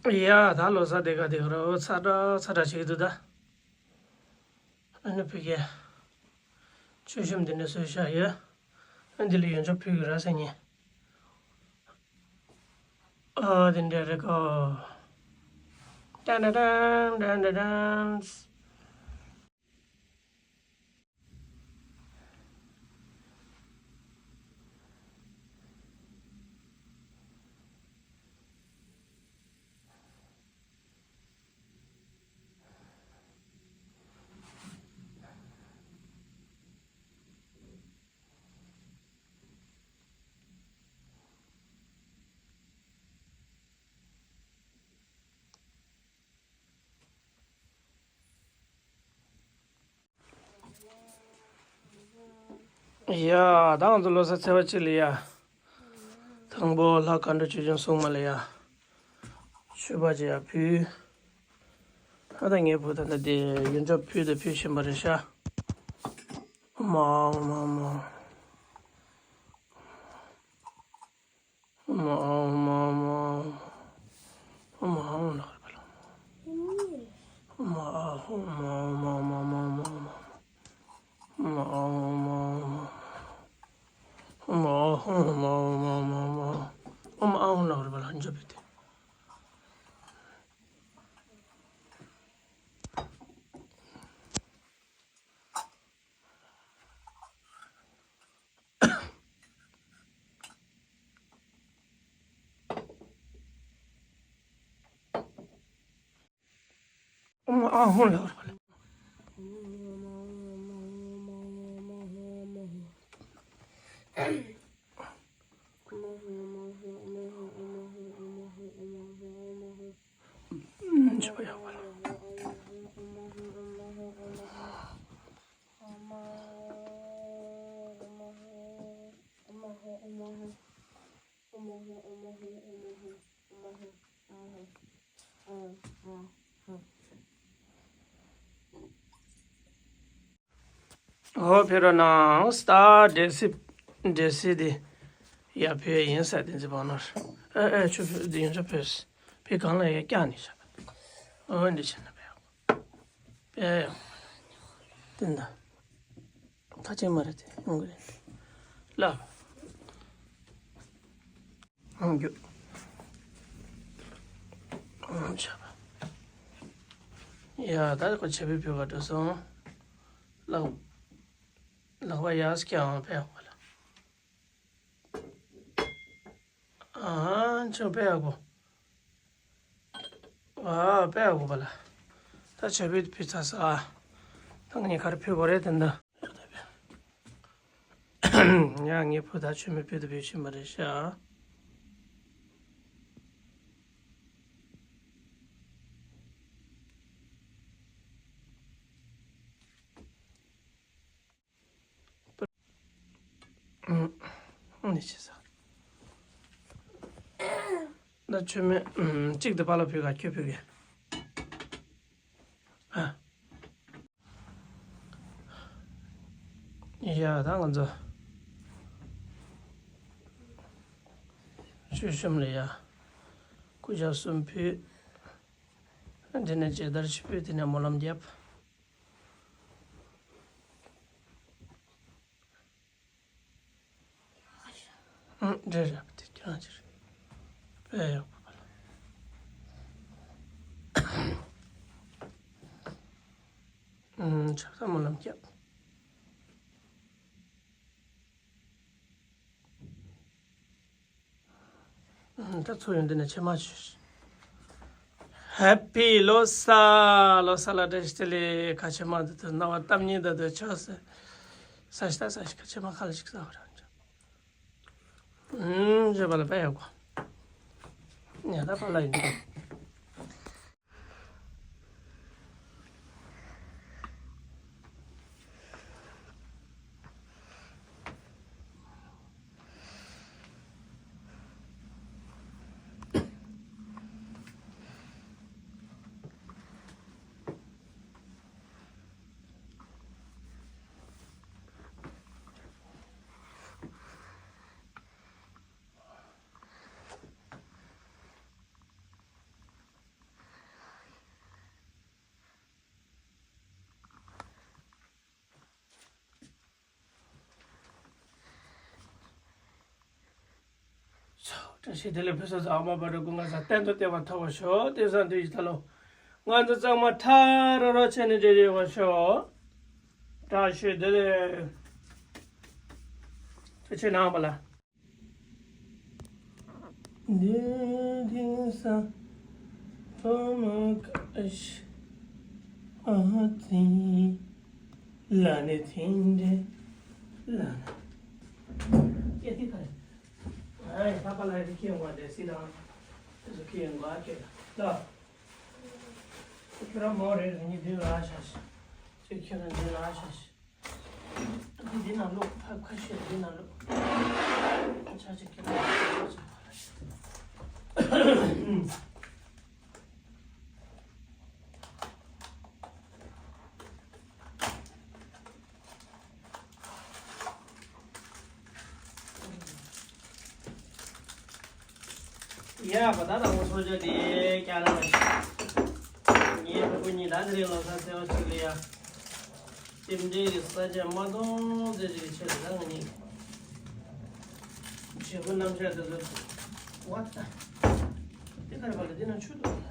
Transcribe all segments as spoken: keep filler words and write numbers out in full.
ཡ་ད་ལོ་གསར་དེ་ག་དེ་ག་རོ་ཚ་དྲག་ཚ་དྲག་བྱེད་ཀྱི་འདུག་ད། ཨ་ནི་ཕ་གིའི་མཆོད་གཤོམ་འདི་འདྲ་བཟོས་བཞག་ཡོད། ཨ་འདི་ལ་ཡོན་ཆབ་ཕུལ་གྱི་ར་ཟེར་ཉེ། ཨ་འདི་འདྲ་རེད་གོ། ཏན་ཏན་ཏན་ཏན་ཏན། ཡ། ད་ང་ཚོ་ལོ་གསར་ཚེས་པ་གཅིག་ལ་ཡ། དང་པོ་ལྷ་མཁའ་འགྲོ་ཆོས་སྐྱོང་སྲུང་མ་ལ་ཡ། མཆོད་པ་ཅིག་ཡ་ཕུལ། ད་ལྟ་ངའི་བུ་ད་ལྟ་དེ་ཡོན་ཆབ་ཕུལ་དང་ཕུལ་བཞིན་པ་རེད་ཤག་ཨོ་མ་ཨོ་མ་ཨོ་མ། ཨོ་མ་ཨོ་མ་ཨོ་མ། ཨོ་མ་ཨོ་ལ་ཧ་པ་ལ། ཨོ་མ་ཨོ་མ་ཨོ་མ་ཨོ་མ་ཨོ་མ། ཨོ་མ་ཨོ་མ་ཨོ་མ། ཨོ་མ་ཨོ་མ་ཨོ་མ་ཨོ་མ། ཨོ་མ་ཨོ་ལ་ཧ་པ་ལ་འཇོ་བི་ཏེ། ཨ་ཧོ་ལ། ཨོ་ཕེ་རོ་ནང་སྟ་འདྲེ་སི་འདྲེ་སི་དེ་ཡ་ཕེ་ཡིན་ས་དེ་འཛི་བ་ནོར། ཨེ་ཨེ་ཆུ་ཕེ་དེ་ཡིན་ཆུ་ཕེ་ཕེ་གང་ལ་ཡ་སྐྱག་ནི་ཤ། ཨོ་འདི་ཆེ་ན་ཕེ་ཡ་ཕེ་ཡ་ཡ། དེ་འདྲ། ད་ཅིག་མ་རེད་དེ་ཡོང་གི་རེད། ལ། ཡོང་རྒྱུ། ཡོང་ཆ། ཡ་ད་ཁོ་བྱ་བའི་བུ་ག་འགྲོ་སོང་། ལག་ལག་པ་ཡག་སྐྱ་འང་ཕེ་ཡག་པ་ལ། ཨ་ཆོ་ཕེ་ཡག་པོ། ཨ་ཕེ་ཡག་པོ་པ་ལ། ད་བྱ་བའི་བུ་ཚ་ས། ད་ངས་ག་རེ་ཕེ་གོ་རེད་དེ་འདྲ། ཡ་ངའི་བུ་ད་ཆོས་མེད་བུ་དུ་བུ་ཕྱིན་པ་རེད་ཤག་ཨུམ། ཨུམ། ནི་ཆེ་ས། ད་ཆོས་མེད་ཨུམ། གཅིག་ཏུ་པ་ལ་བུ་ག་ཁྱོད་བུ་ག་ཨ། ཡ་ད་ང་ཚོ་ཆོས་གཤོམ་ལ་ཡ། སྐུ་ཞབས་གསུམ་ཕུལ། དེ་ནས་མཇལ་དར་ཞིག་ཕུལ། དེ་ནས་སྨོན་ལམ་བརྒྱབ། ཨང་། རེད་རེད། དེ་ཁྱེད་རང་ཅི་རེད། དཔེ་ཡག་པོ་པ་ལ། ཨང་། ཆབ་ས་སྨོན་ལམ་བརྒྱབ། ཨང་། ད་ཚོ་ཡོང་དུས་ནས་ཕྱེ་མ་ཞུ། ཧེ་པི་ལོ་གསར། ལོ་གསར་ལ་བཀྲ་ཤིས་བདེ་ལེགས། ཁ་ཆེ་མ་འདི་ཚོ་སྣང་བ་གཏམ་སྙན་ད་དུ་ཆགས་སེ། ས་ཤི་ད་ས་ཤི། ཁ་ཆེ་མ་ཁ་ལ་ཞིག་ས་བ་རང་ཅག་ཨུམ། བྱས་པ་ལ་དཔེ་ཡག་པོ། ཉ་ད་པ་ལ་ཡིན། བཀྲ་ཤིས་བདེ་ལེགས། ཕུན་སུམ་ཚོགས་ཨ་མ་བྷ་དྲུག་ཀུན་དགའ་ས་གཏན་དུ་བདེ་བ་ཐོབ་པར་ཤོག། དེང་སང་དུས་ཀྱི་ད་ལོ། ང་ཚོ་ཚང་མ་ཐག་རིང་རིང་བྱས་ནས་འབྲེལ་ཡོད་པར་ཤོག། བཀྲ་ཤིས་བདེ་ལེགས། ཐུགས་རྗེ་གནང་བ་ལ། འདི་དེང་སང་ཕ་མ་ཁ་ཤས་ཨ་ཙི་ལ་ནི་དེང་འདྲེ་ལ་ན། སྐད་དེ་ག་རེ། ཨ་ཡ་ད་པ་ལ་རི་ཁྱེད་འོང་བ་དེ་སི་དང་དེ་ཚོ་ཁྱེད་འོང་བ་ཁྱེད་ལ། ཁྱོད་རང་མོ་རེ་རེ་གཉིས་འདི་ལ་ཤ་ཤ། ཅིག་ཁྱོད་རང་འདི་ལ་ཤ་ཤ། འདི་འདི་ནང་བླུག་ཕ་ཁ་ཤས་འདི་ནང་བླུག་ཆ་ཅིག་ཁྱེད་རང་ཤ་ཤ། ཡ་བ་ད་དང་པོ་ཚོ་ཆ་དེ་ཀྱ་ལ་ལ་ཞིག་ངའི་ཕྲུ་གུ་གཉིས་ད་དེ་རིང་ལོ་གསར་ཟེར་བ་ཅིག་ལ་ཡ། རྟེན་འབྲེལ་གྱི་ས་ཆ་མ་གཏོང་ཟེར་ཅིག་གི་ཆེད་དུ་ད་ང་གཉིས་བྱེད་སྒོ་རྣམ་གཞག་དེ་ཚོ་བ་ད་དེ་ག་རེ་བ་ལ་དེ་ན་ཆུ་འདུག་ལ།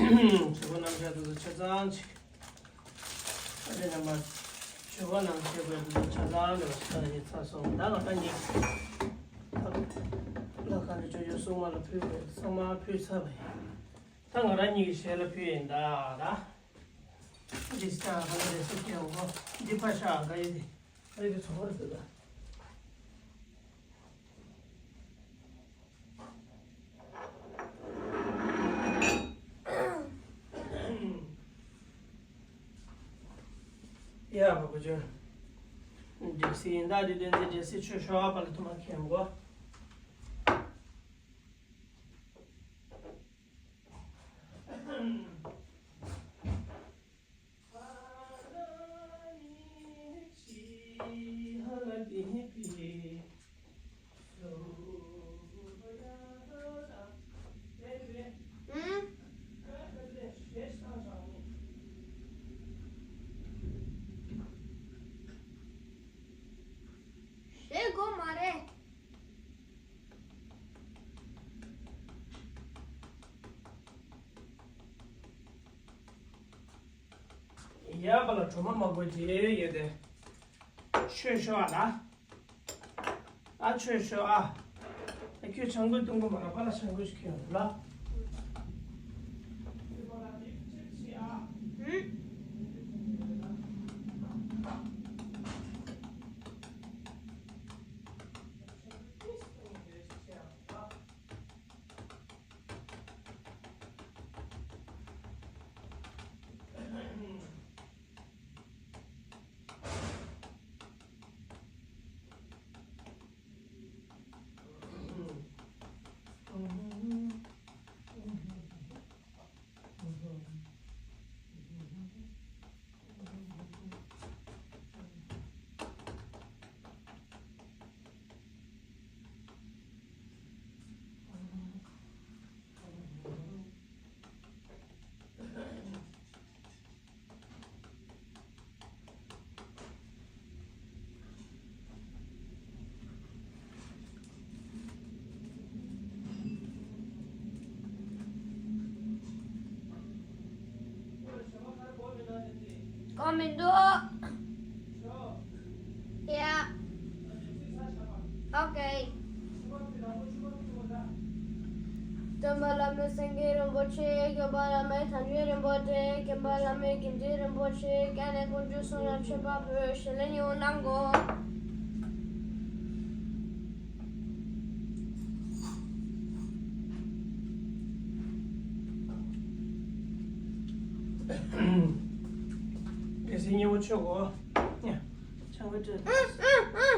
བྱེད་སྒོ་རྣམ་གཞག་དེ་ཚོ་ཆ་ཚང་ཅིག་ཨ་ཅེ་རྣམ་པ། ཞོགས་པ་ནང་བྱེད་དགོས་འདུག་ཆ་ཚང་འདྲ་བ་ཞིག་ད་ནི་ཚར་སོང་ད་ང་རང་གཉིས། ལ་ག་འདྲ་ཅོ་ཅོ་སྲུང་མ་ལ་ཕུལ་དགོས་ཚང་མ་ཕུལ་ཚར་བ་ཡིན། ད་ང་རང་གཉིས་ཀྱི་ཞལ་ལ་ཕུལ་ཡིན་ད་ད། འདི་ཤ་ག་ལ་རེ་སུ་སྐྱེ་འོ་འདི་ཕ་ཤ་ག་ཡི་དེ་ཨ་ཡི་དེ་ཚོ་བར་དུ་ད། ཡ་བ་བུ་ཅོ། འདྲེ་སྲིན་ཡིན་ད་དེ་དོན་དེ་འདྲེ་སྲིན་ཆོས་ཤོག་ཨ་པ་ལ་ཐུ་མ་ཁེམ་གོ། ཞེས་གོ་མ་རེད། ཡ་བ་ལ་གྲོ་མ་མ་དགོས་ཀྱི་ཡོད་དེ། ཆོས་ཤོག་ཨ་ལ། ཨ་ཆོས་ཤོག་ཨ། ཨ་ཁྱོད་ཆང་གོས་གཏོང་གོ་མ་ར་བ་ལ་ཆང་གོས་ཤིག་ཁྱོད་ལ། གང་མི་འདུག Yeah. Okay. སྟོན་པ་བླ་མེད་སེང་གེ་རིན་པོ་ཆེ། སྐྱོབ་པ་བླ་མེད་དལ་འབྱོར་རིན་པོ་ཆེ། མཁྱེན་པ་བླ་མེད་དགེ་འདུན་རིན་པོ་ཆེ། སྐྱབས་གནས་དཀོན་མཆོག་གསུམ་ལ་མཆོད་པ་ཕུལ། ཞལ་ལས་ཉེ་བོ་གནང་དགོས། དེ་སྲིད་ཉེ་བོ་ཆོས་གོ། ཆང་གི་སྤྲད།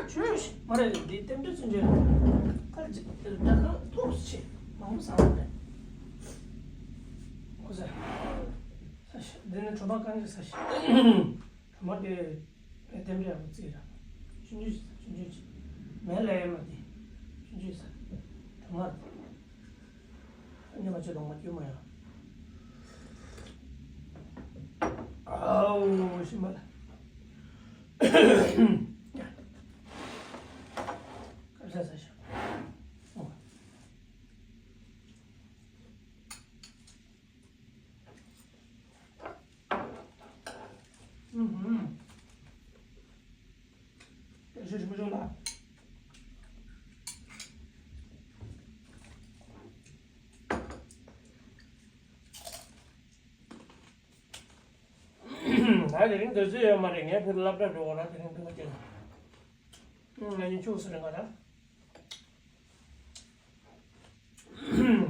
ཆུང་ཆུང་ཞིག་མ་རེད། འདི་རྟེན་འབྲེལ་ཚུན་ཆད་རེད། ཁ་ལ་ཅིག་དེ་ལ་ཁ་ཐུག་ཆེ་མང་པོ་ཟ་བ་རེད། ཁོ་ཟ། ས་ཞིག་འདི་ནི་གྲོ་པ་གང་ཅི་ས་ཞིག་གྲོ་མ་དེ་རྟེན་འབྲེལ་ཡག་པོ་བརྩིས་ར། ཆུང་ཆུང་ཞིག་ས། ཆུང་ཆུང་ཞིག་མེད་ལ་ཡ་མ་དེ་ཆུང་ཆུང་ཞིག་ས། གྲོ་མ་རེད། ཉི་མ་ཆེ་དང་མ་སྐྱོ་མ་ཡང་། ཨའོ་ཤི་མ་ལ། ད་དེ་རིང་དུས་ཚོད་ཡོད་མ་རེད། ངས་ཕར་སློབ་གྲྭ་འགྲོ་དགོས་ན་དེ་རིང་ཕར་ཕྱིན། ང་གཉིས་ཕྱུགས་སུ་རིང་ག་ད།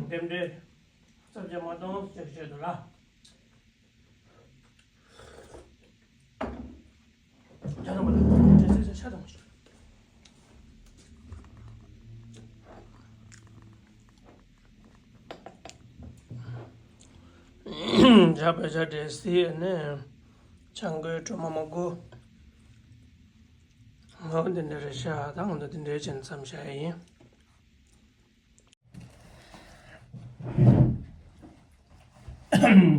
རྟེན་འབྲེལ་རྩ་བརྒྱད་མ་གཏོང་ཅེས་བརྗོད་དོ་ལ། ཇ་དང་པོ་ལ་ཇ་ཟས་ཇ་ཆ་དང་པོ་ཞིག་ཇ་བོད་ཇ་འདྲེས་སི་ནས་ཆང་གོས་གྲོ་མ་མ་དགུ། ངོ་འདི་འདྲ་རེད་ཤག་ད་ང་ཚོ་འདི་འདྲའི་ཅན་མཚམས་བཞག་ཡིན།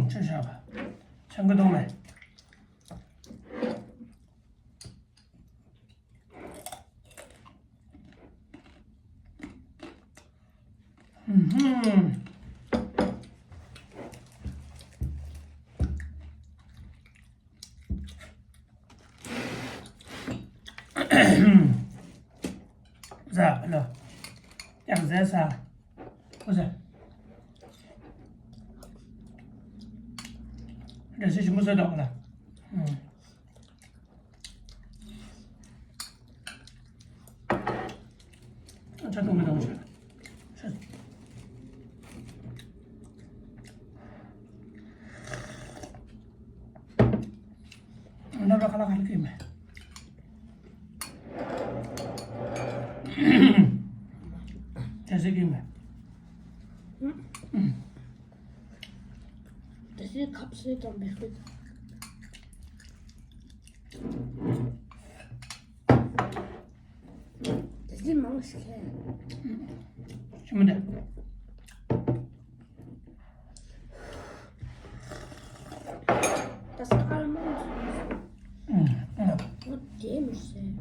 ཆུ་བཞག་པ། ཆང་གི་གཏོང་མེད། ཟ་ལོ། ཡག་ཟ་ཟ། ཨོ་ཟ། འདྲ་སེ་ཞིམ་པོ་བཟོས་འདུག་ལ། ཆ་ཐུང་མི་ཐུང་ཆ། ང་ར་ཁ་ལག་ཁ་ལག་གི་མེད། ཅ་ཟེ་གི་མེད། ཅ་ཟེ་ཁབ་སེ་དང་མེད་གི། ཅ་ཟེ་མང་ཞིག་ཁེ། ཅི་མི་འདྲ། ད་ས་ཨལ་མོན་ཌི། ཨུ། ཨུ། ཨོ་དེ་མི་ཤེས།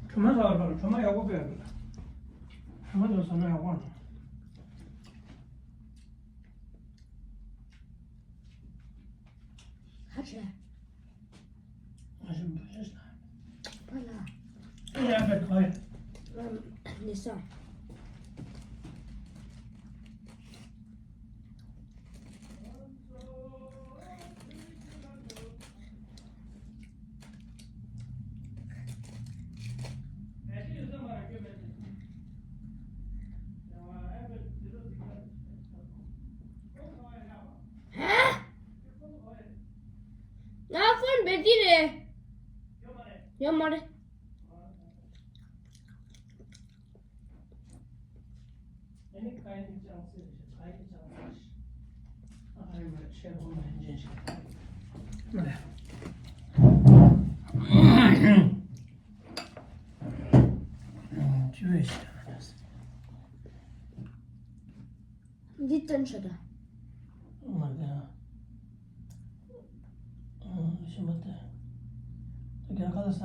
གྲོ་མ་ཟ་བར་གྲོ་མ་ཡག་པོ་སྤེལ་ཡོད་རེད། གྲོ་མ་ཚོ་ཟ་ན་ཡག་པོ་རེད། ཧ་ཆེ། ང་ཞིག་འབུ་ཤེས་ན། པ་ལ། ཨེ་ཡ་པེ་ཁོ་ཡ། ཨམ། ནི་ས། ཧ། ང་ཕོན་བེ་ཏི་རེད། ཡོད་མ་རེད། འདི་སྟོན་ཤོག་ད། ང་དེ། ཨང་། ཤི་མ་དེ། དེ་ག་ལ་ས།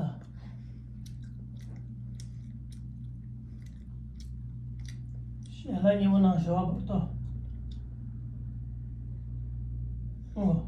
ཤེ་ལ་ཉི་མོ་ནང་ཞོ་བ་བུར་ཏོ། ཨོ།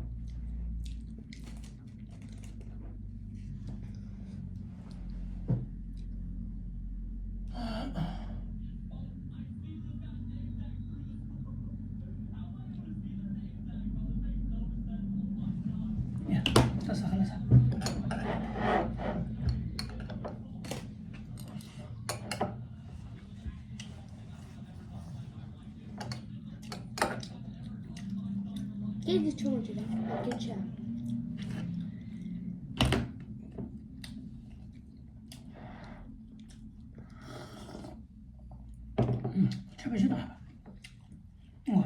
སྐད་དེ་ཆུང་ངུ་ཅིག་རེད། སྐད་ཆ། ཆ་པ་ཞིག་དང་། ཨོ།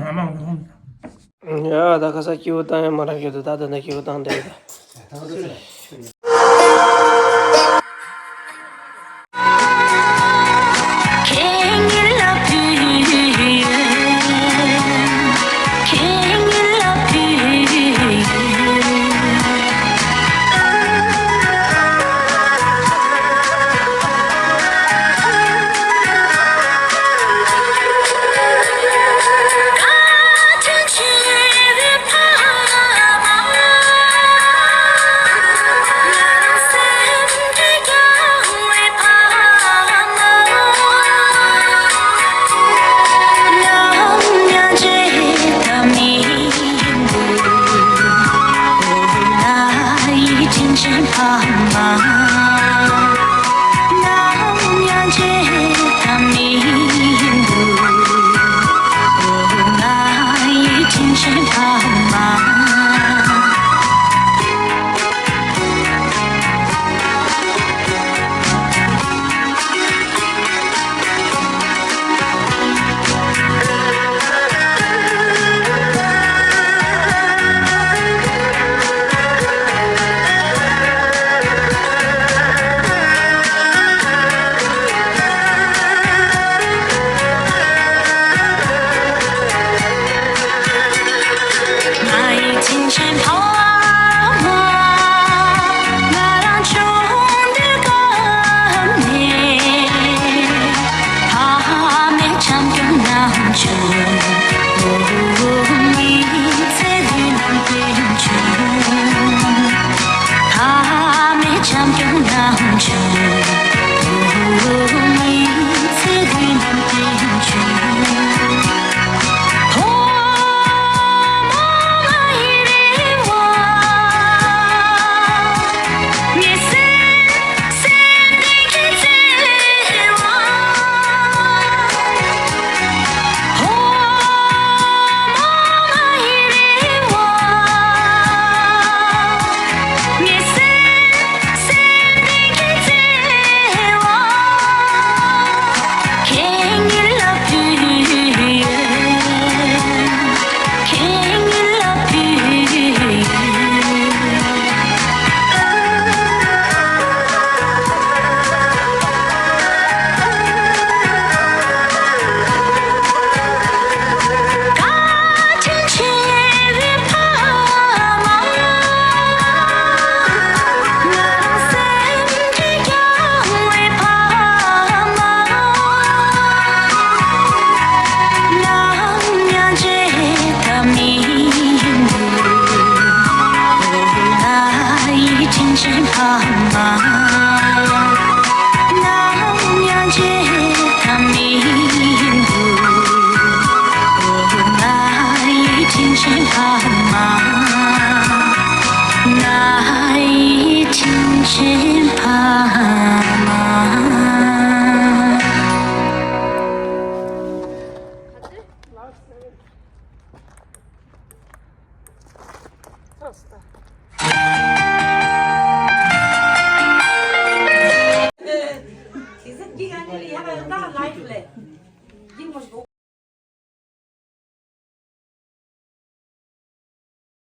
ཨ་མ་འོང་། ཡ་ད་ཁ་ས་སྐྱིད་པོ་བཏང་ཡ་མ་རག་གི་འདུག་ད་ད་ནི་སྐྱིད་པོ་བཏང་བསྡད་ཡོད་ད།